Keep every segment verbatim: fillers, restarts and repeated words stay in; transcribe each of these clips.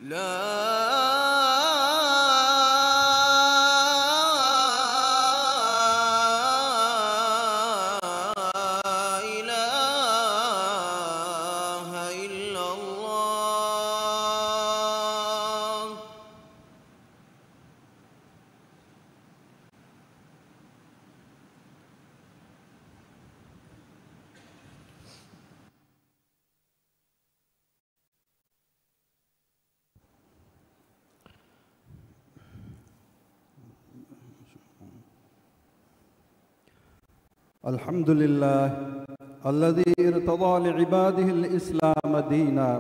لا إله إلا الله. الحمد لله الذي ارتضى لعباده الإسلام دينا،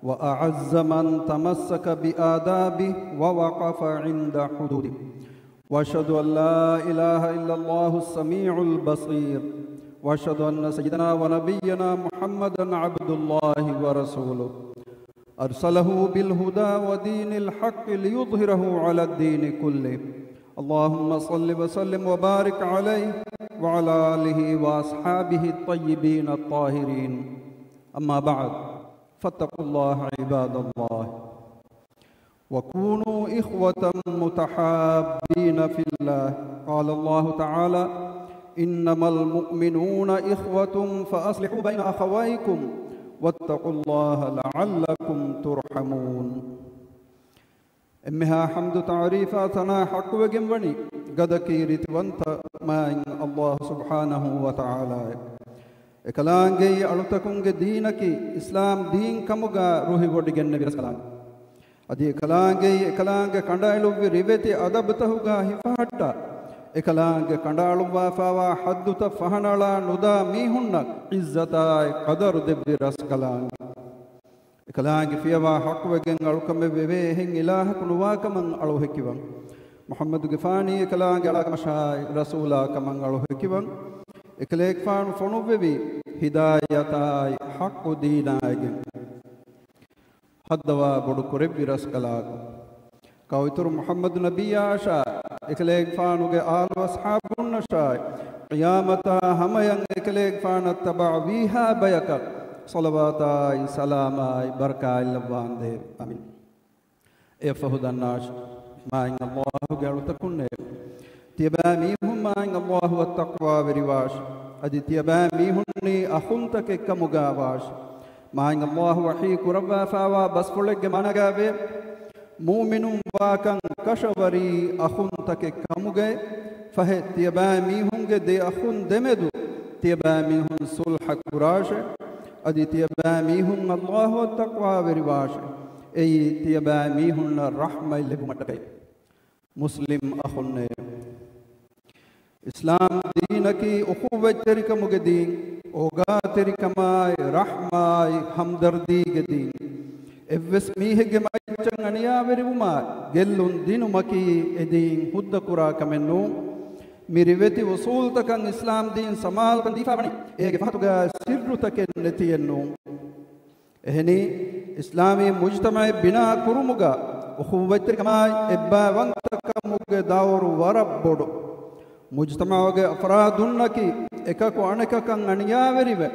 وأعز من تمسك بآدابه ووقف عند حدوده. وأشهد أن لا إله إلا الله السميع البصير، وأشهد أن سيدنا ونبينا محمدا عبد الله ورسوله، أرسله بالهدى ودين الحق ليظهره على الدين كله. اللهم صل وسلم وبارك عليه وعلى آله وأصحابه الطيبين الطاهرين. أما بعد، فاتقوا الله عباد الله. وكونوا إخوة متحابين في الله. قال الله تعالى: إنما المؤمنون إخوة فأصلحوا بين أخويكم واتقوا الله لعلكم ترحمون. އެންމެހާ ޙަމްދު ތަޢުރީފާ ސަނާ ޙައްޤުވެގެންވަނީ ގަދަ ކީރިތިވަންތަ މާތް ﷲ ސުބްޙާނަހޫ ވަތަޢާލާއޭ. އެކަލާނގެއީ އަޅުތަކުންގެ ދީނަކީ އިސްލާމް ދީން ކަމުގަ ރުހިވޮޑިގެންނެވި ރަސްކަލާނގެ. އަދި އެކަލާނގެއީ އެކަލާނގެ ކަނޑައެޅުއްވި ރިވެތި އަދަބުތަހުގަ ހިފަހައްޓާ، އެކަލާނގެ ކަނޑައަޅުއްވާފާވާ ޙައްދުތައް ފަހަނައަޅާ ނުދާ މީހުންނަށް ޢިއްޒަތާއި ޤަދަރު ދެއްވި ރަސްކަލާނގެ. އެކަލާނގެ ފިޔަވާ ޙައްޤުވެގެން އަޅުކަމެއް ވެވޭ އެހެން އިލާހަކު ނުވާކަމަށް އަޅު ހެކިވަން. މުޙައްމަދުގެފާނީ އެކަލާނގެ އަޅާކަމަށާއި ރަސޫލާކަމަށް އަޅު ހެކިވަން. އެކަލޭގެފާނު ފޮނުއްވެވީ ހިދާޔަތާއި ޙައްޤު ދީނާއިގެން. ހައްދަވާ ބޮޑު ކުރެއްވި ރަސްކަލާކު. ކައުއިތުރު މުޙައްމަދު ނަބިއްޔާއަށާ އެކަލޭގެފާނުގެ އާލު އަޞްޙާބުންނަށާއި، ޤިޔާމަތާ ހަމަޔަށް އެކަލޭގެފާނަށް ތަބަޢުވީހާ ބަޔަކަށް ޞަލަވާތާއި ސަލާމާއި ބަރަކާތް ލައްވާނދޭވެ. އާމީން. އެއަށްފަހު ދަންނާށި، މާތް ﷲ ގެ އަޅުތަކުންނޭ، ތިޔަބައިމީހުން މާތް ﷲ އަށް ތަޤްވާވެރިވާށި. އަދި ތިޔަބައިމީހުންނީ އަޚުންތަކެއް ކަމުގަ ވާށި. މާތް ﷲ ވަޙީ ކުރައްވާފާވާ ބަސްފުޅެއްގެ މާނަގައިވޭ، މުއުމިނުން ވާކަން ކަށަވަރީ އަޚުންތަކެއް ކަމުގައި. ފަހެ، ތިޔަބައިމީހުންގެ ދެ އަޚުން ދެމެދު ތިޔަބައިމީހުން ޞުލްޙަ ކުރާށޭ. އަދި ތިޔަބައިމީހުން ﷲ އަށް ތަޤްވާވެރިވާށޭ. އެއީ ތިޔަބައިމީހުންނަށް ރަޙްމަތް ލިބުމަށްޓަކައި. މުސްލިމް އަޚުންނޭ! އިސްލާމް ދީނަކީ އުޚުއްވަތްތެރިކަމުގެ ދީން، އޯގާތެރިކަމާއި، ރަޙްމާއި، ހަމްދަރްދީގެ ދީން. އެއްވެސް މީހެއްގެ މައްޗަށް އަނިޔާވެރިވުމާއި، ގެއްލުން ދިނުމަކީ އެ ދީން ހުއްދަކުރާ ކަމެއް ނޫން. މި ރިވެތި އުޞޫލުތަކަށް އިސްލާމް ދީން ސަމާލުކަން ދީފާވަނީ، އޭގެ ފަހަތުގަ ސިއްރުތަކެއް ނެތިއެއް ނޫން. އެހެނީ، އިސްލާމީ މުޖްތަމަޢެއް ބިނާ ކުރުމުގަ އުޚުއްވަތްތެރިކަމާއި އެއްބައިވަންތަކަމުގެ ދައުރު ވަރަށް ބޮޑު. މުޖްތަމަޢުގެ އަފްރާދުންނަކީ އެކަކު އަނެކަކަށް އަނިޔާވެރިވެ،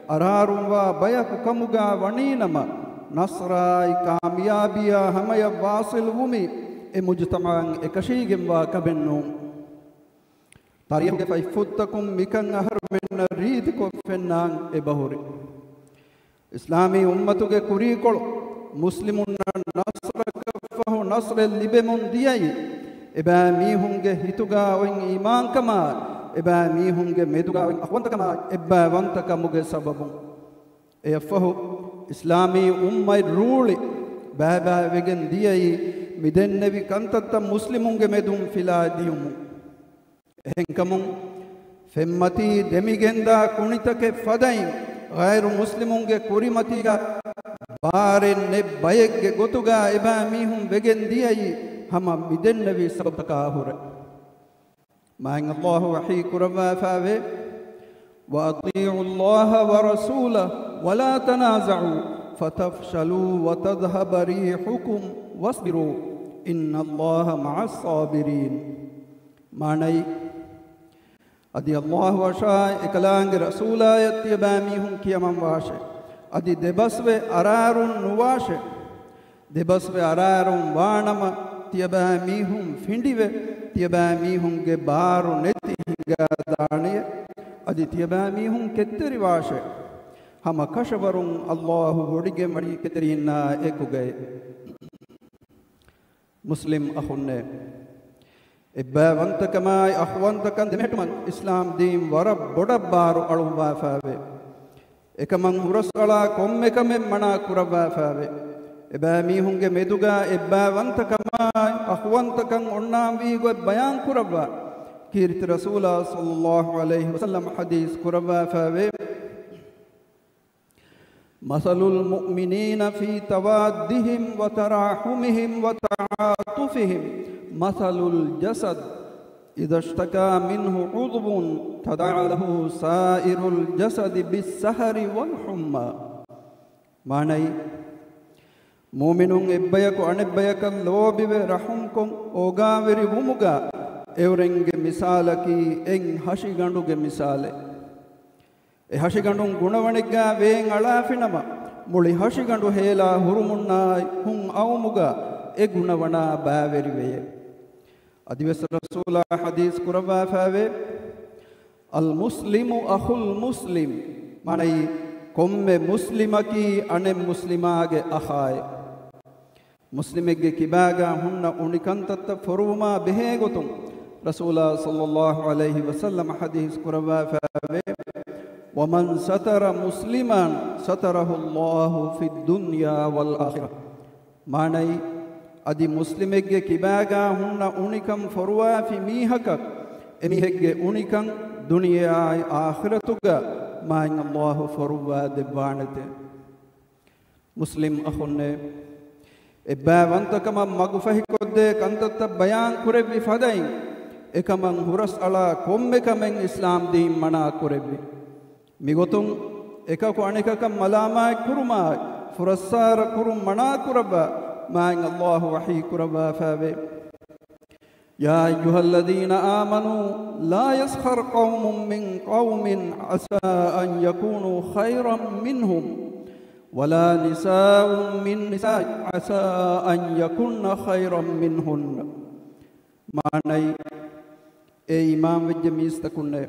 އަރާރުންވާ ބަޔަކު ކަމުގަ ވަނީނަމަ، ނަޞްރާއި ކާމިޔާބީއާ ހަމަޔަށް ވާޞިލްވުމީ އެ މުޖްތަމަޢަށް އެކަށީގެންވާ ކަމެއް ނޫން. ތާރީޚުގެ ފަތްފުށްތަކުން މިކަން އަހަރުމެންނަށް ރީތިކޮށް ފެންނާން އެބަހުރި. އިސްލާމީ އުއްމަތުގެ ކުރީކޮޅު މުސްލިމުންނަށް ނަޞްރަކަށްފަހު ނަޞްރެއް ލިބެމުން ދިޔައީ، އެބައިމީހުންގެ ހިތުގަ އޮތް އީމާންކަމާއި، އެބައިމީހުންގެ މެދުގަ އޮތް އަޚުވަންތަކަމާއި، އެއްބައިވަންތަކަމުގެ ސަބަބުން. އެއަށްފަހު، އިސްލާމީ އުއްމަތް ރޫޅި ބައިބައިވެގެން ދިޔައީ، މިދެންނެވި ކަންތައްތައް މުސްލިމުންގެ މެދުން ފިލާ ދިޔުމުން. އެހެންކަމުން، ފެންމަތީ ދެމިގެންދާ ކުނިތަކެއް ފަދައިން، ޣައިރު މުސްލިމުންގެ ކުރިމަތީގަ ބާރެއް ނެތް ބައެއްގެ ގޮތުގަ އެބައިމީހުން ވެގެން ދިޔައީ، ހަމަ މިދެންނެވި ސަބަބުތަކާ ހުރެ. މާތް ﷲ ވަޙީ ކުރައްވާފައިވޭ، وَأَطِيعُوا اللَّهَ وَرَسُولَهُ وَلَا تَنَازَعُوا فَتَفْشَلُوا وَتَذْهَبَ رِيحُكُمْ وَاصْبِرُوا إِنَّ اللَّهَ مَعَ الصَّابِرِينَ. މާނައީ، އަދި ﷲ އަށާއި އެކަލާނގެ ރަސޫލާޔަށް ތިޔަބައިމީހުން ކިޔަމަންވާށޭ. އަދި ދެބަސްވެ އަރާރުން ނުވާށޭ. ދެބަސްވެ އަރާރުން ވާނަމަ، ތިޔަބައިމީހުން ފިނޑިވެ، ތިޔަބައިމީހުންގެ ބާރު ނެތި ހިނގާދާނެޔޭ. އަދި ތިޔަބައިމީހުން ކެތްތެރިވާށޭ. ހަމަ ކަށަވަރުން އައްލާހު ވޮޑިގެން ވަނީ ކެތްތެރިންނާ އެކުގައި. މުސްލިމް އަޚުންނޭ! އެއްބައިވަންތަކަމާއި އަޚުވަންތަކަން ދެމެހެއްޓުމަށް އިސްލާމް ދީން ވަރަށް ބޮޑަށް ބާރު އަޅުއްވާފައިވޭ. އެކަމަށް ހުރަސްއަޅާ ކޮންމެ ކަމެއް މަނާ ކުރައްވާފައިވޭ. އެބައިމީހުންގެ މެދުގަ އެއްބައިވަންތަކަމާއި އަޚުވަންތަކަން އޮންނާންވީ ގޮތް ބަޔާން ކުރައްވާ. ކީރިތި ރަސޫލާ ޞައްލައްލާހު ޢަލައިހި ވަސައްލަމަ ޙަދީޘް ކުރައްވާފައިވޭ. مثل المؤمنين في توادهم وتراحمهم وتعاطفهم مثل الجسد إذا اشتكى منه عضو تداعى له سائر الجسد بالسهر والحمى. މާނައީ، މުއުމިނުން އެއްބަޔަކު އަނެއްބަޔަކަށް ލޯބިވެ ރަޙުމްކޮށް އޯގާވެރި ވުމުގަ އެއުރެންގެ މިސާލަކީ އެއް ހަށިގަނޑުގެ މިސާލެއް. އެ ހަށިގަނޑުން ގުނަވަނެއްގާ ވޭން އަޅާފިނަމަ، މުޅި ހަށިގަނޑު ހޭލާ ހުރުމުންނާއި ހުން އައުމުގަ އެ ގުނަވަނާ ބައިވެރިވެޔޭ. އަދިވެސް ރަސޫލާ ޙަދީޘް ކުރައްވާފައިވޭ، المسلم أخو المسلم، މާނައީ، ކޮންމެ މުސްލިމަކީ އަނެއް މުސްލިމާގެ އަޚާއެއް. މުސްލިމެއްގެ ކިބާގާ ހުންނަ އުނިކަންތައްތައް ފޮރުވުމާ ބެހޭގޮތުން، ރަސޫލާ ޞައްލައްލާހު ޢަލައިހި ވަސައްލަމަ ޙަދީޘް ކުރައްވާފައިވޭ، ومن ستر مسلما ستره الله في الدنيا والآخرة. މާނައީ، އަދި މުސްލިމެއްގެ ކިބާގާ ހުންނަ އުނިކަން ފޮރުވާފި މީހަކަށް، އެމީހެއްގެ އުނިކަން ދުނިޔެއާއި އާޚިރަތުގަ މާތް އައްލާހު ފޮރުއްވާ ދެއްވާނެތެ. މުސްލިމް އަޚުންނޭ! އެއްބައިވަންތަކަމަށް މަގުފަހިކޮށްދޭ ކަންތައްތައް ބަޔާން ކުރެއްވި ފަދައިން، އެކަމަށް ހުރަސްއަޅާ ކޮންމެ ކަމެއް އިސްލާމް ދީން މަނާ ކުރެއްވި. މިގޮތުން އެކަކު އަނެކަކަށް މަލާމާތް ކުރުމާއި، ފުރައްސާރަ ކުރުން މަނާ ކުރައްވާ، މާތް އައްލާހު ވަޙީ ކުރައްވާފައިވޭ. يا أيها الذين آمنوا لا يسخر قوم من قوم عسى أن يكونوا خيرا منهم ولا نساء من نساء عسى أن يكن خيرا منهن. މާނައީ، އޭ އީމާންވެއްޖެ މީސްތަކުންނޭ!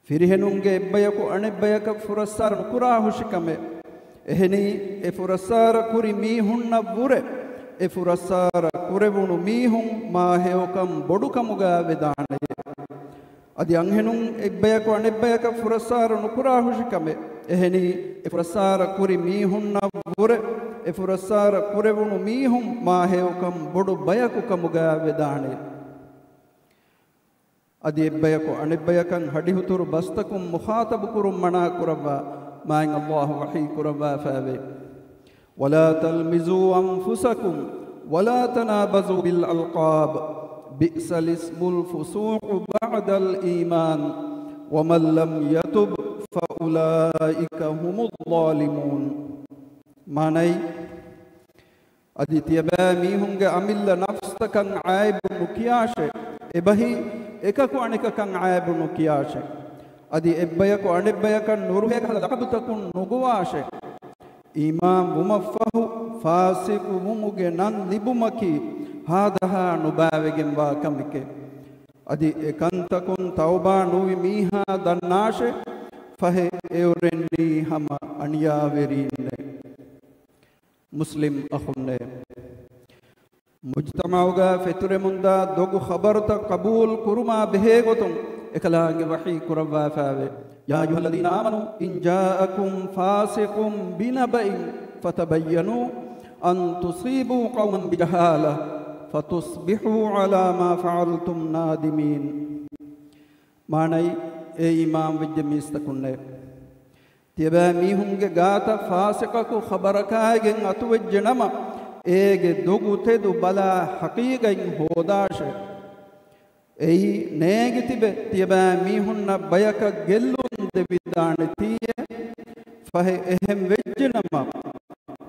ފިރިހެނުންގެ އެއްބަޔަކު އަނެއްބަޔަކަށް ފުރައްސާރަ ނުކުރާހުށިކަމެއް. އެހެނީ، އެ ފުރައްސާރަ ކުރި މީހުންނަށްވުރެ، އެ ފުރައްސާރަ ކުރެވުނު މީހުން މާ ހެޔޮކަން ބޮޑުކަމުގަ ވެދާނެ. އަދި އަންހެނުން އެއްބަޔަކު އަނެއްބަޔަކަށް ފުރައްސާރަ ނުކުރާހުށިކަމެއް. އެހެނީ، އެ ފުރައްސާރަ ކުރި މީހުންނަށްވުރެ، އެ ފުރައްސާރަ ކުރެވުނު މީހުން މާ ހެޔޮކަން ބޮޑު ބަޔަކު ކަމުގަ ވެދާނެ. އަދި އެއްބަޔަކު އަނެއްބަޔަކަށް ހަޑިހުތުރު ބަސްތަކުން މުޚާޠަބު ކުރުން މަނާ ކުރައްވާ، މާތް އައްލާހު ވަޙީ ކުރައްވާފައިވޭ. ولا تلمزوا أنفسكم ولا تنابزوا بالألقاب بئس الاسم الفسوق بعد الإيمان ومن لم يتب فأولئك هم الظالمون. މާނައީ، އަދި ތިޔަބައިމީހުންގެ އަމިއްލަ ނަފްސްތަކަށް އައިބު ނުކިޔާށޭ. އެބަހީ، އެކަކު އަނެކަކަށް އައިބު ނުކިޔާށޭ. އަދި އެއްބަޔަކު އަނެއްބަޔަކަށް ނުރުހޭކަހަލަ ލަޤަބުތަކުން ނުގޮވާށޭ. އީމާން ވުމަށްފަހު، ފާސިޤު ވުމުގެ ނަން ލިބުމަކީ ހާދަހާ ނުބައިވެގެންވާ ކަމެކޭ. އަދި އެކަންތަކުން ތައުބާ ނުވި މީހާ ދަންނާށޭ، ފަހެ އެއުރެންނީ ހަމަ އަނިޔާވެރީންނޭ. މުސްލިމް އަޚުންނޭ! މުޖްތަމަޢުގަ ފެތުރެމުންދާ ދޮގު ޚަބަރުތައް ޤަބޫލު ކުރުމާ ބެހޭގޮތުން އެކަލާނގެ ވަޙީ ކުރައްވާފައިވޭ. يا أيها الذين آمنوا إن جاءكم فاسق بنبإ فتبينوا أن تصيبوا قوما بجهالة فتصبحوا على ما فعلتم نادمين. މާނައީ، އޭ އީމާންވެއްޖެ މީސްތަކުންނޭ! ތިޔަބައިމީހުންގެ ގާތަށް ފާސިޤަކު ޚަބަރަކާއިގެން އަތުވެއްޖެނަމަ، އޭގެ ދޮގު ތެދު ބަލާ ޙަޤީޤަތް ހޯދާށޭ. އެއީ ނޭނގިތިބެ ތިޔަބައިމީހުންނަށް ބަޔަކަށް ގެއްލުން ދެވިދާނެތީއޭ. ފަހެ އެހެން ވެއްޖެނަމަ،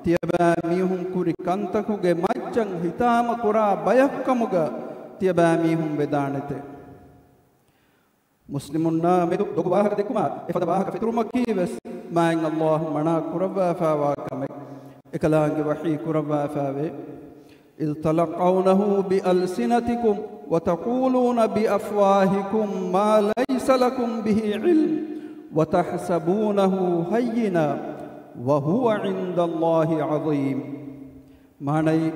ތިޔަބައިމީހުން ކުރި ކަންތަކުގެ މައްޗަށް ހިތާމަކުރާ ބަޔަކުކަމުގަ ތިޔަބައިމީހުން ވެދާނެތެ. މުސްލިމުންނާ މެދު ދޮގު ވާހަކަ ދެއްކުމާ، އެފަދަ ވާހަކަ ފެތުރުމަކީވެސް މާތް އައްލާހު މަނާ ކުރައްވާފައިވާ ކަމެއް. އެކަލާނގެ ވަޙީ ކުރައްވާފައިވޭ. إذ تلقونه بألسنتكم وتقولون بأفواهكم ما ليس لكم به علم وتحسبونه هينا وهو عند الله عظيم. މާނައީ،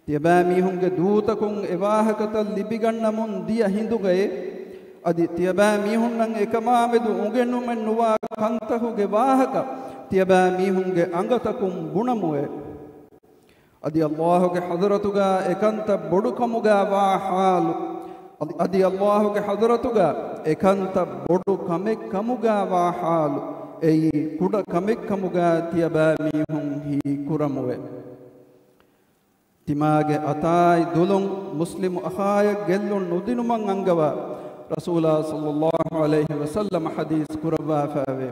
ތިޔަބައިމީހުންގެ ދޫތަކުން އެ ވާހަކަތައް ލިބިގަންނަމުން ދިޔަ ހިނދުގައޭ. އަދި ތިޔަބައިމީހުންނަށް އެކަމާމެދު އުނގެނުމެއް ނުވާ ކަންތަކުގެ ވާހަކަ ތިޔަބައިމީހުންގެ އަނގަތަކުން ބުނަމުއޭ. އަދި ﷲ ގެ ޙަޟްރަތުގަ އެކަންތައް ބޮޑުކަމުގަ ވާ ޙާލު، އަދި، އަދި ﷲ ގެ ޙަޟްރަތުގަ އެކަންތައް ބޮޑު ކަމެއް ކަމުގަ ވާ ޙާލު، އެއީ ކުޑަ ކަމެއް ކަމުގަ ތިޔަބައިމީހުން ހީކުރަމުއޭ. ތިމާގެ އަތާއި ދުލުން މުސްލިމު އަޚާޔަށް ގެއްލުން ނުދިނުމަށް އަންގަވާ، ރަސޫލާ ޞައްލައްލާހު ޢަލައިހި ވަސައްލަމަ ޙަދީޘް ކުރައްވާފައިވޭ.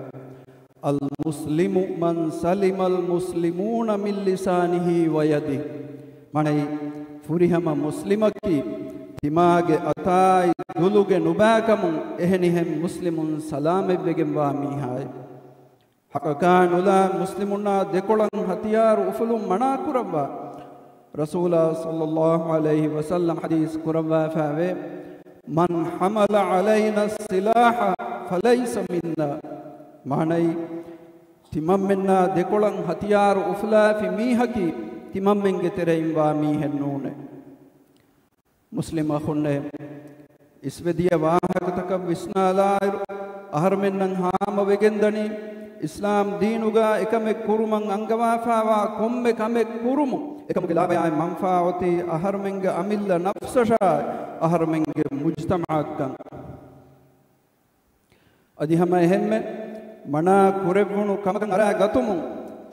المسلم من سلم المسلمون من لسانه ويده. މާނައީ، ފުރިހަމަ މުސްލިމަކީ ތިމާގެ އަތާއި ދުލުގެ ނުބައިކަމުން އެހެނިހެން މުސްލިމުން ސަލާމަތްވެގެންވާ މީހާއެއް. ޙައްޤަކާ ނުލާ މުސްލިމުންނާ ދެކޮޅަށް ހަތިޔާރު އުފުލުން މަނާ ކުރައްވާ، ރަސޫލާ ޞައްލައްލާހު ޢަލައިހި ވަސައްލަމަ ޙަދީޘް ކުރައްވާފައިވޭ، من حمل علينا السلاح فليس منا. މާނައީ، ތިމަންމެންނާ ދެކޮޅަށް ހަތިޔާރު އުފުލާފި މީހަކީ ތިމަންމެންގެ ތެރެއިން ވާ މީހެއް ނޫނޭ. މުސްލިމް އަޚުންނޭ، އިސްވެދިޔަ ވާހަކަތަކަށް ވިސްނާލާއިރު، އަހަރުމެންނަށް ހާމަވެގެންދަނީ، އިސްލާމް ދީނުގަ އެކަމެއް ކުރުމަށް އަންގަވާފައިވާ ކޮންމެ ކަމެއް ކުރުމުން އެކަމުގެ ލާބަޔާއި މަންފާ އޮތީ އަހަރުމެންގެ އަމިއްލަ ނަފްސަށާއި އަހަރުމެންގެ މުޖްތަމަޢަށްކަން. އަދި ހަމަ އެހެންމެ މަނާ ކުރެއްވުނު ކަމަކަށް އަރާ ގަތުމުން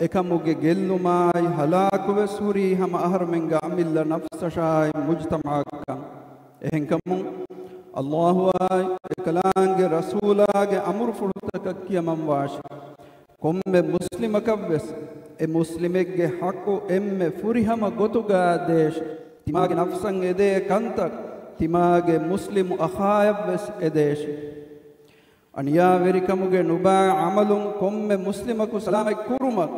އެކަމުގެ ގެއްލުމާއި ހަލާކުވެސް ހުރީ ހަމަ އަހަރުމެންގެ އަމިއްލަ ނަފްސަށާއި މުޖްތަމަޢަށްކަން. އެހެންކަމުން، ﷲ އާއި އެކަލާނގެ ރަސޫލާގެ އަމުރުފުޅުތަކަށް ކިޔަމަންވާށި. ކޮންމެ މުސްލިމަކަށްވެސް އެ މުސްލިމެއްގެ ޙައްޤު އެންމެ ފުރިހަމަ ގޮތުގަ ދޭށި. ތިމާގެ ނަފްސަށް އެދޭ ކަންތައް ތިމާގެ މުސްލިމު އަޚާޔަށްވެސް އެދޭށި. އަނިޔާވެރިކަމުގެ ނުބައި ޢަމަލުން ކޮންމެ މުސްލިމަކު ސަލާމަތް ކުރުމަށް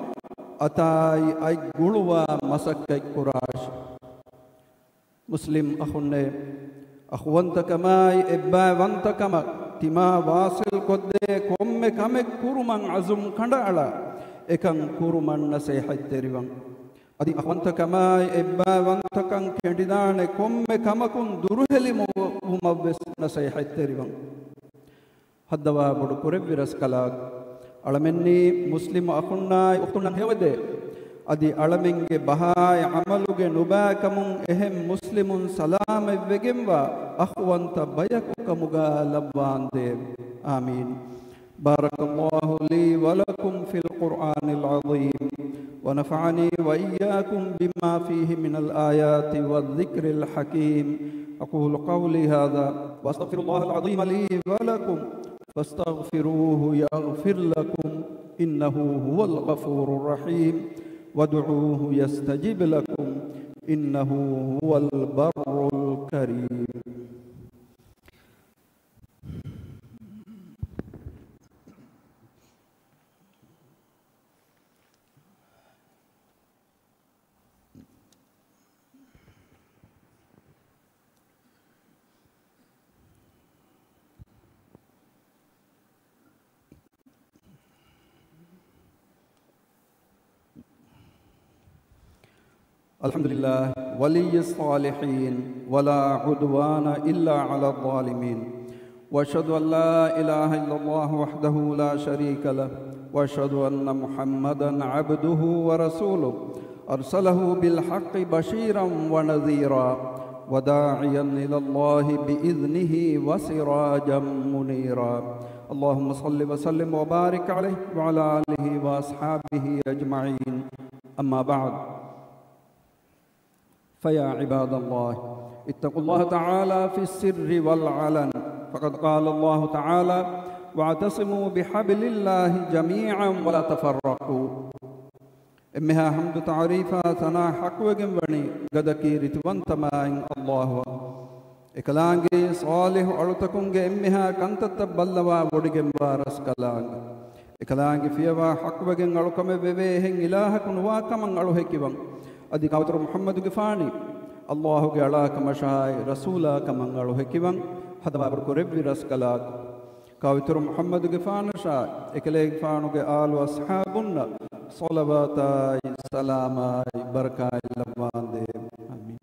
އަތާއި އަތް ގުޅުވާ މަސައްކަތް ކުރާށި. މުސްލިމް އަޚުންނޭ، އަޚުވަންތަކަމާއި އެއްބައިވަންތަކަމަށް ތިމާ ވާޞިލް ކޮށްދޭ ކޮންމެ ކަމެއް ކުރުމަށް ޢަޒުމް ކަނޑައަޅާ، އެކަން ކުރުމަށް ނަސޭޙަތްތެރިވަން. އަދި އަޚުވަންތަކަމާއި އެއްބައިވަންތަކަން ކެނޑިދާނެ ކޮންމެ ކަމަކުން ދުރުހެލިވުމަށްވެސް ނަސޭޙަތްތެރިވަން. ހައްދަވާ ބޮޑު ކުރެއްވި ރަސްކަލާކޮ، އަޅަމެންނީ މުސްލިމު އަޚުންނާއި އުޚްތުންނަށް ހެޔޮވެދޭ. އަދި އަޅަމެންގެ ބަހާއި ޢަމަލުގެ ނުބައިކަމުން އެހެން މުސްލިމުން ސަލާމަތްވެގެންވާ އަޚުވަންތަ ބަޔަކު ކަމުގަ ލައްވާނދޭވެ. އާމީން. بارك الله لي ولكم في القرآن العظيم، ونفعني وإياكم بما فيه من الآيات والذكر الحكيم. أقول قولي هذا وأستغفر الله العظيم لي ولكم، فاستغفروه يغفر لكم، إنه هو الغفور الرحيم، وادعوه يستجب لكم، إنه هو البر الكريم. الحمد لله ولي الصالحين، ولا عدوان إلا على الظالمين، وأشهد أن لا إله إلا الله وحده لا شريك له، وأشهد أن محمدا عبده ورسوله، أرسله بالحق بشيرا ونذيرا، وداعيا إلى الله بإذنه وسراجا منيرا. اللهم صل وسلم وبارك عليه وعلى آله وأصحابه أجمعين. أما بعد، فيا عباد الله، اتقوا الله تعالى في السر والعلن، فقد قال الله تعالى: واعتصموا بحبل الله جميعا ولا تفرقوا. އެންމެހާ ޙަމްދު ތަޢުރީފާ ސަނާ ޙައްޤުވެގެން ވަނީ ގަދަކީރިތިވަންތަ މާތް ﷲ އަށް. އެކަލާނގެ ޞާލިޙު އަޅުތަކުންގެ އެންމެހާ ކަންތައްތައް ބައްލަވާ ވޮޑިގެންވާ ރަސްކަލާނގެ. އެކަލާނގެ ފިޔަވާ ޙައްޤުވެގެން އަޅުކަމެއް ވެވޭ އެހެން އިލާހަކު ނުވާ ކަމަށް އަޅު ހެކިވަން. އަދި ކާވެތުރު މުޙައްމަދުގެފާނީ ﷲ ގެ އަޅާ ކަމަށާއި ރަސޫލާ ކަމަށް އަޅު ހެކިވަން. ހައްދަވާ ބޮޑު ކުރެއްވި ރަސްކަލާކޮ، ކާވެތުރު މުޙައްމަދުގެފާނަށާއި އެކަލޭގެފާނުގެ އާލު އަޞްޙާބުންނަށް ޞަލަވާތާއި ސަލާމާއި ބަރަކާތް ލައްވާނދޭ. އާމީން.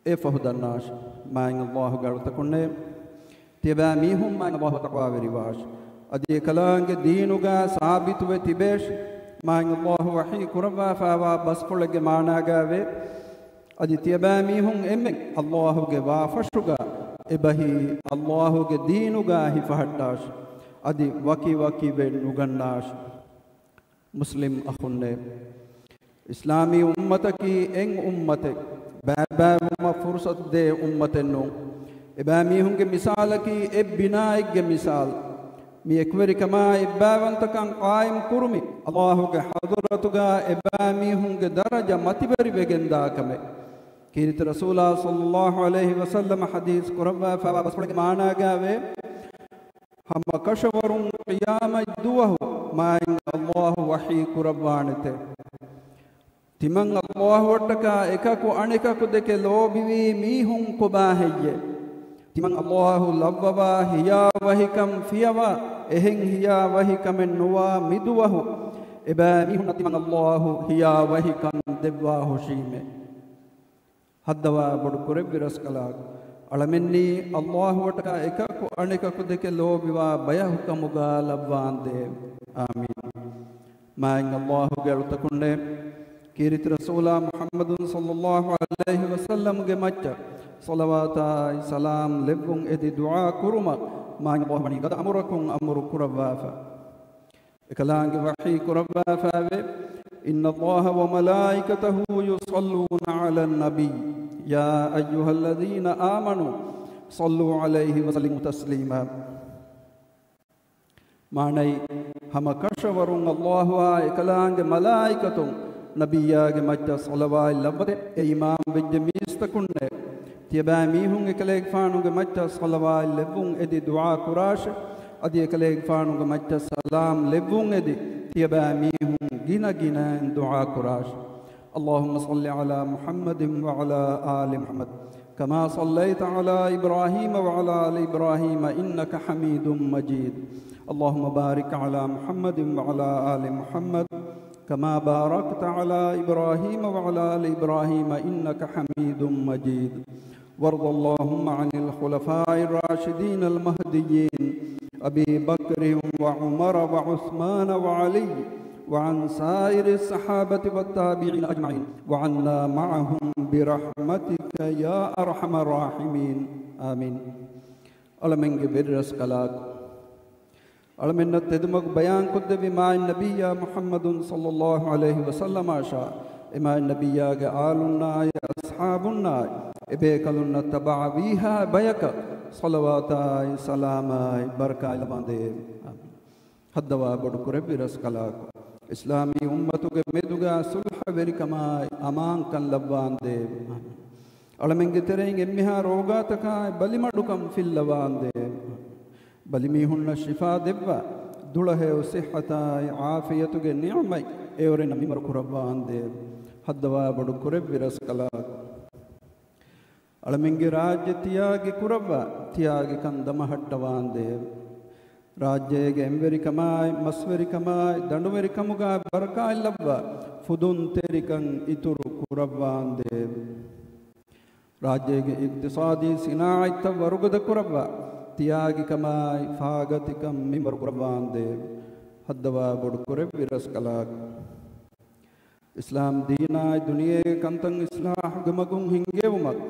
އެއަށްފަހު ދަންނާށި، މާތް ﷲ ގެ އަޅުތަކުންނޭ، ތިޔަބައިމީހުން މާތް ﷲ އަށް ތަޤްވާވެރިވާށި. އަދި އެކަލާނގެ ދީނުގަ ސާބިތުވެ ތިބޭށި. މާތް ﷲ ވަޙީ ކުރައްވާފައިވާ ބަސްފުޅެއްގެ މާނާގައިވޭ، އަދި ތިޔަބައިމީހުން އެންމެން ﷲ ގެ ވާފަށުގަ އެބަހީ، ﷲ ގެ ދީނުގަ ހިފަހައްޓާށި. އަދި ވަކިވަކިވެ ނުގަންނާށި. މުސްލިމް އަޚުންނޭ، އިސްލާމީ އުއްމަތަކީ އެއް އުއްމަތެއް، ބައިބައިވުމަށް ފުރުޞަތުދޭ އުއްމަތެއް ނޫން. އެބައިމީހުންގެ މިސާލަކީ އެއް ބިނާއެއްގެ މިސާލު. މި އެކުވެރިކަމާއި އެއްބައިވަންތަކަން ޤާއިމް ކުރުމި، ﷲ ގެ ޙަޟްރަތުގަ އެބައިމީހުންގެ ދަރަޖަ މަތިވެރިވެގެންދާ ކަމެއް. ކީރިތި ރަސޫލާ ޞައްލައްލާހު ޢަލައިހި ވަސައްލަމަ ޙަދީޘް ކުރައްވާފައިވާ ބަސްފުޅެއްގެ މާނާގައިވޭ، ހަމަ ކަށަވަރުން ޤިޔާމަތް ދުވަހު މާތް ﷲ ވަޙީ ކުރައްވާނެތެ، ތިމަން ﷲ އަށްޓަކާ އެކަކު އަނެކަކު ދެކެ ލޯބިވީ މީހުން ކޮބާ ހެއްޔޭ؟ ތިމަން ﷲ ލައްވަވާ ހިޔާވަހިކަން ފިޔަވާ، އެހެން ހިޔާވަހިކަމެއް ނުވާ މިދުވަހު އެބައިމީހުންނަށް ތިމަން ﷲ ހިޔާވަހިކަން ދެއްވާ ހުށީމޭ. ހައްދަވާ ބޮޑު ކުރެއްވި ރަސްކަލާކޮ، އަޅަމެންނީ ﷲ އަށްޓަކާ އެކަކު އަނެކަކު ދެކެ ލޯބިވާ ބަޔަކު ކަމުގަ ލައްވާނދޭ. އާމީން. މާތް ﷲ ގެ އަޅުތަކުންނޭ، ކީރިތި ރަސޫލާ މުޙައްމަދު ޞައްލައްލާހު ޢަލައިހި ވަސައްލަމްގެ މައްޗަށް ޞަލަވާތާއި ސަލާމް ލެއްވުން އެދި ދުޢާ ކުރުމަށް މާތް ﷲ ވަނީ ގަދަ އަމުރަކުން އަމުރު ކުރައްވާފަ. އެކަލާނގެ ވަޙީ ކުރައްވާފައިވޭ، إن الله وملائكته يصلون على النبي يا أيها الذين آمنوا صلوا عليه وسلموا تسليما. މާނައީ، ހަމަ ކަށަވަރުން ﷲ އާ އެކަލާނގެ މަލާއިކަތުން ނަބިއްޔާގެ މައްޗަށް ޞަލަވާތް ލައްވަތެ. އޭ އީމާން ވެއްޖެ މީސްތަކުންނޭ، ތިޔަބައިމީހުން އެކަލޭގެފާނުގެ މައްޗަށް ޞަލަވާތް ލެއްވުން އެދި ދުޢާ ކުރާށެ. އަދި އެކަލޭގެފާނުގެ މައްޗަށް ސަލާމް ލެއްވުން އެދި، ތިޔަބައިމީހުން ގިނަ ގިނައިން ދުޢާ ކުރާށެ. اللهم صل على محمد وعلى آل محمد كما صليت على إبراهيم وعلى آل إبراهيم إنك حميد مجيد. اللهم بارك على محمد وعلى آل محمد كما باركت على إبراهيم وعلى آل إبراهيم إنك حميد مجيد. وارض اللهم عن الخلفاء الراشدين المهديين أبي بكر وعمر وعثمان وعلي وعن سائر الصحابة والتابعين أجمعين وعنا معهم برحمتك يا أرحم الراحمين. آمين. އަޅަމެންގެ ވެރިރަސްކަލާކޮ، އަޅަމެންނަށް ތެދުމަގު ބަޔާންކޮށްދެއްވި މާތް ނަބިއްޔާ މުޙައްމަދު ޞައްލައްލާހު ޢަލައިހި ވަސައްލަމާށާ، އެ މާތް ނަބިއްޔާގެ އާލުންނާއި އަޞްޙާބުންނާއި އެބޭކަލުންނަށް ތަބަޢަވީހާ ބަޔަކަށް ޞަލަވާތާއި ސަލާމާއި ބަރަކާތް ލައްވާނދޭ. ހައްދަވާ ބޮޑު ކުރެއްވި ރަސްކަލާކޮ، އިސްލާމީ އުއްމަތުގެ މެދުގަ ޞުލްޙަ ވެރިކަމާއި އަމާންކަން ލައްވާނދޭ. އަޅަމެންގެ ތެރެއިން އެންމެހާ ރޯގާތަކާއި ބަލިމަޑުކަން ފިއްލަވާނދޭ. ބަލިމީހުންނަށް ޝިފާ ދެއްވާ، ދުޅަހެޔޮ ޞިއްޙަތާއި ޢާފިޔަތުގެ ނިޢުމަތް އެއުރެންނަށް މިމަރު ކުރައްވާނދޭ. ހައްދަވާ ބޮޑު ކުރެއްވި ރަސްކަލާކޮ، އަޅަމެންގެ ރާއްޖެ ތިޔާގި ކުރައްވާ، ތިޔާގިކަން ދަމަހައްޓަވާނދޭ. ރާއްޖޭގެ އެންވެރިކަމާއި، މަސްވެރިކަމާއި، ދަނޑުވެރިކަމުގަ ބަރަކާތް ލައްވާ، ފުދުންތެރިކަން އިތުރު ކުރައްވާނދޭ. ރާއްޖޭގެ އިޤްތިޞާދީ ސިނާޢަތްތައް ވަރުގަދަ ކުރައްވާ، ތިޔާގިކަމާއި، ފާގަތިކަން މިންވަރު ކުރައްވާނދޭ. ހައްދަވާ ބޮޑު ކުރެއްވި ރަސްކަލާކޮ، އިސްލާމް ދީނާއި ދުނިޔޭގެ ކަންތައް އިޞްލާޙުގެ މަގުން ހިންގެވުމަށް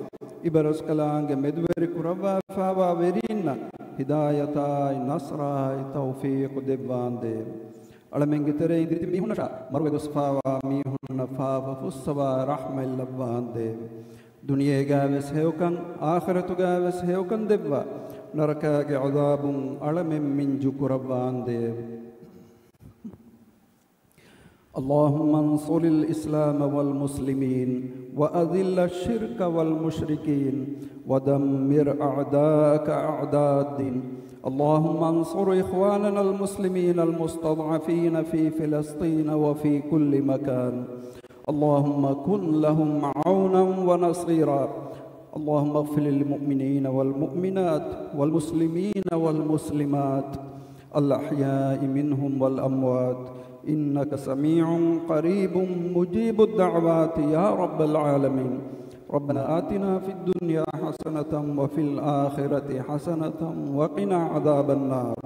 އިބަރަސްކަލާނގެ މެދުވެރި ކުރައްވާފައިވާ ވެރީންނަށް ހިދާޔަތާއި ނަޞްރާއި ތައުފީޤު ދެއްވާނދޭ. އަޅަމެންގެ ތެރެއިން ދިރިތިބި މީހުންނަށާ މަރުވެ ގޮސްފައިވާ މީހުންނަށް ފާފަ ފުއްސަވާ ރަޙްމަތް ލައްވާނދޭ. ދުނިޔޭގައިވެސް ހެޔޮކަން، އާޚިރަތުގައިވެސް ހެޔޮކަން ދެއްވާ، ނަރަކާގެ ޢަޛާބުން އަޅަމެން މިންޖު ކުރައްވާނދޭ. اللهم انصر الإسلام والمسلمين وأذل الشرك والمشركين ودمر أعداءك أعداء الدين. اللهم انصر إخواننا المسلمين المستضعفين في فلسطين وفي كل مكان. اللهم كن لهم عونا ونصيرا. اللهم اغفر للمؤمنين والمؤمنات والمسلمين والمسلمات الأحياء منهم والأموات، إنك سميع قريب مجيب الدعوات يا رب العالمين. ربنا آتنا في الدنيا حسنة وفي الآخرة حسنة وقنا عذاب النار.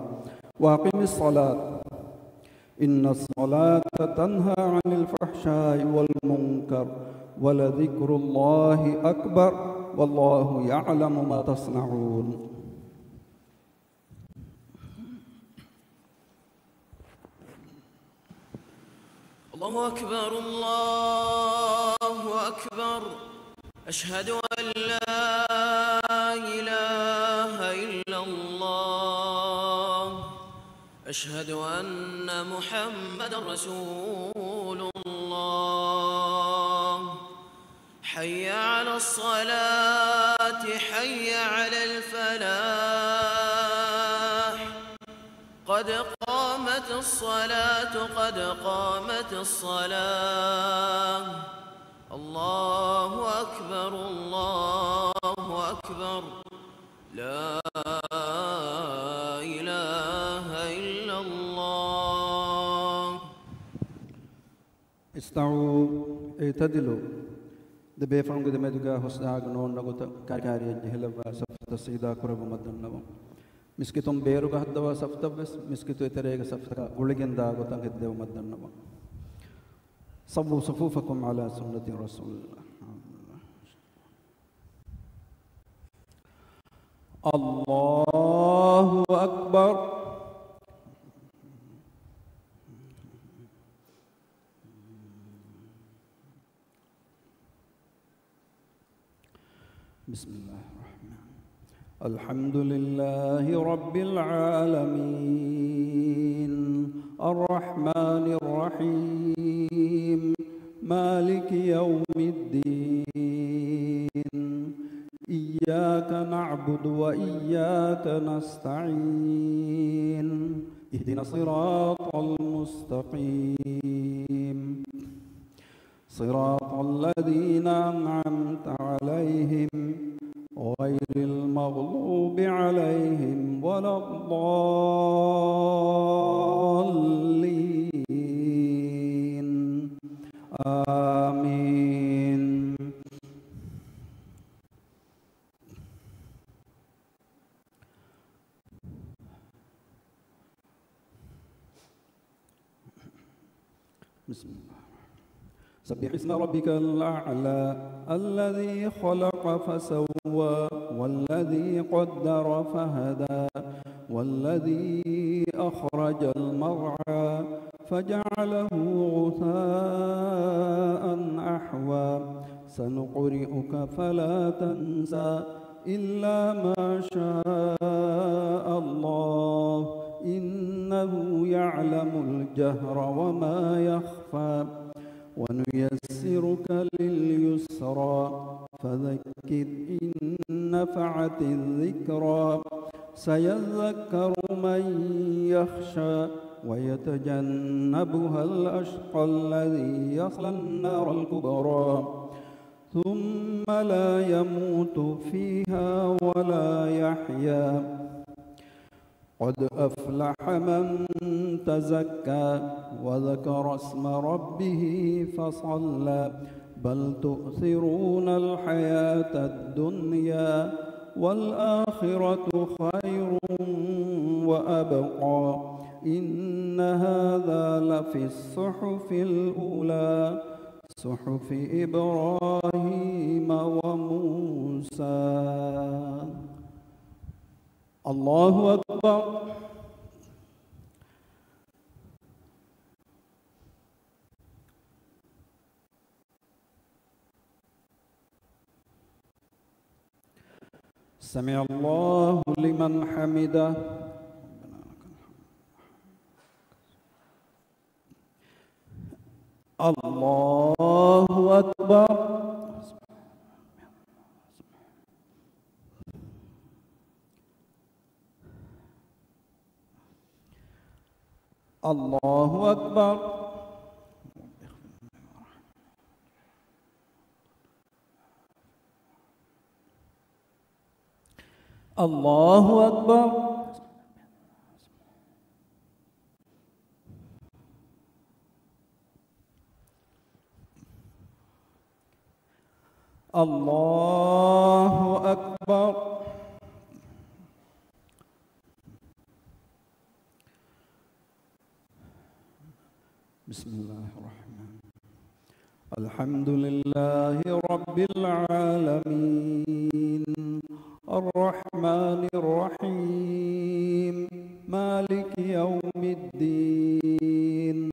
وأقم الصلاة. إن الصلاة تنهى عن الفحشاء والمنكر، ولذكر الله أكبر، والله يعلم ما تصنعون. الله أكبر، الله أكبر. أشهد أن لا إله إلا الله. أشهد أن محمدا رسول الله. حي على الصلاة، حي على الفلاح. قد قامت الصلاة، قد قامت الصلاة. الله أكبر، الله أكبر. لا إله إلا الله. استووا اعتدلوا. ދެ ބޭފުޅުންގެ ދެމެދުގަ ހުސް ދާގަ ނޯންނަ ގޮތަށް ކާރިކާރިއަށް ޖެހިލައްވާ ސަފުތައް ސީދާ ކުރެއްވުމަށް ދަންނަވަން. މިސްކިތުން ބޭރުގަ ހައްދަވާ ސަފުތައްވެސް މިސްކިތު އެތެރޭގެ ސަފުތަކާ ގުޅިގެން ދާ ގޮތަށް ހެއްދެވުމަށް ދަންނަވަން. سووا صفوفكم على سنة رسول الله. الله أكبر. بسم الله الرحمن. الحمد لله رب العالمين. الرحمن الرحيم. مالك يوم الدين. إياك نعبد وإياك نستعين. اهدنا الصراط المستقيم. صراط الذين أنعمت عليهم غير المغضوب عليهم ولا الضالين. آمين. بسم الله. سبح اسم ربك الأعلى الذي خلق فسوى والذي قدر فهدى والذي أخرج المرعى فجعله غثاء أحوى سنقرئك فلا تنسى إلا ما شاء الله إنه يعلم الجهر وما يخفى ونيسرك لليسرى فذكر إن نفعت الذكرى سيذكر من يخشى ويتجنبها الأشقى الذي يصلى النار الكبرى ثم لا يموت فيها ولا يحيا قد أفلح من تزكى وذكر اسم ربه فصلى بل تؤثرون الحياة الدنيا والآخرة خير وأبقى إن هذا لفي الصحف الأولى صحف إبراهيم وموسى. الله أكبر. سمع الله لمن حمده. الله أكبر. الله أكبر. الله أكبر. الله أكبر. بسم الله الرحمن الرحيم. الحمد لله رب العالمين، الرحمن الرحيم، مالك يوم الدين،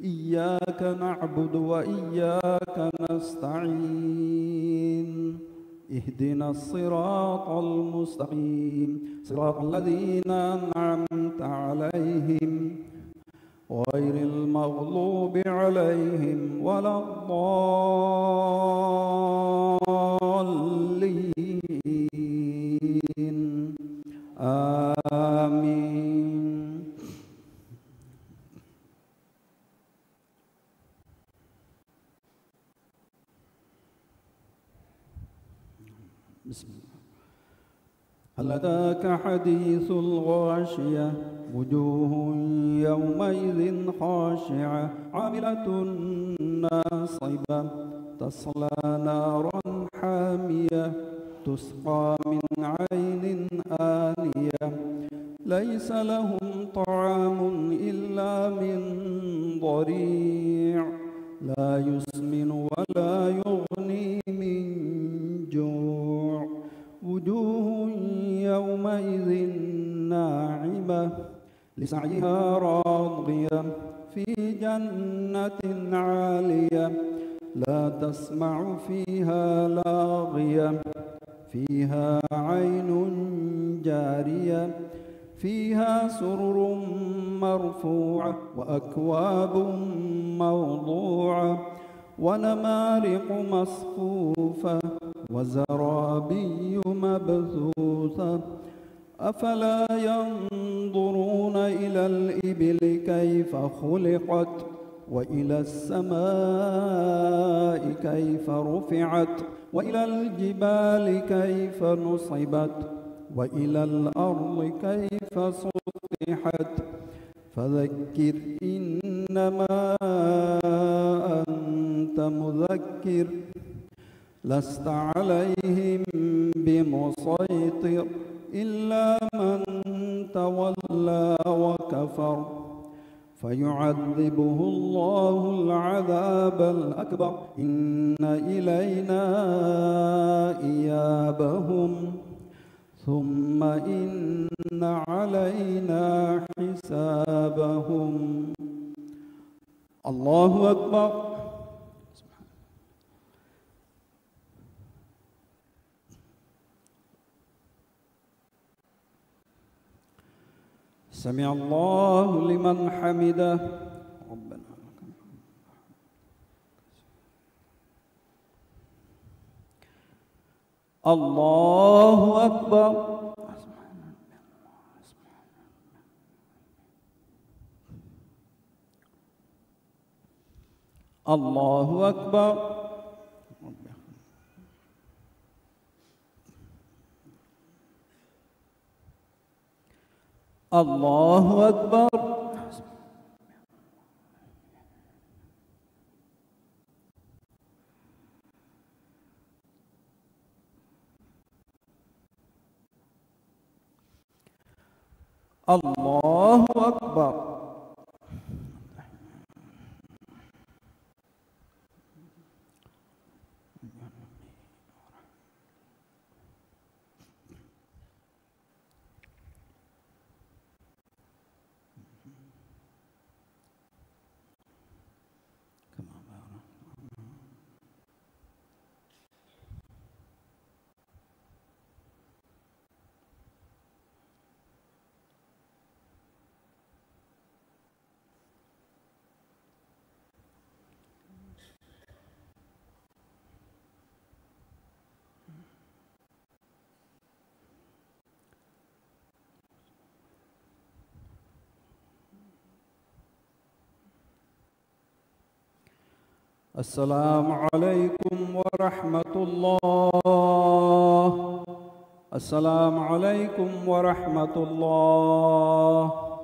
إياك نعبد وإياك نستعين، اهدنا الصراط المستقيم، صراط الذين أنعمت عليهم، غير المغضوب عليهم ولا الضالين. آمين. بسم الله. هل أتاك حديث الغاشية، وجوه يومئذ خاشعة، عاملة ناصبة، تصلى نارا حامية، تسقى من عين آنية، ليس لهم طعام إلا من ضريع، لا يسمن ولا يغني من جوع، وجوه يومئذ ناعمة، لسعيها راضية، في جنة عالية، لا تسمع فيها لاغية، فيها عين جارية، فيها سرر مرفوعة، وأكواب موضوعة، ونمارق مصفوفة، وزرابي مبثوثة، أفلا ينظرون إلى الإبل كيف خلقت، وإلى السماء كيف رفعت، وإلى الجبال كيف نصبت، وإلى الأرض كيف سطحت، فذكر إنما أنت مذكر، لست عليهم بمسيطر، إلا من تولى وكفر، فيعذبه الله العذاب الأكبر، إن إلينا إيابهم، ثم إن علينا حسابهم. الله أكبر. سمع الله لمن حمده. ربنا لك الحمد. الله أكبر. الله أكبر. الله أكبر. الله أكبر. السلام عليكم ورحمة الله. السلام عليكم ورحمة الله.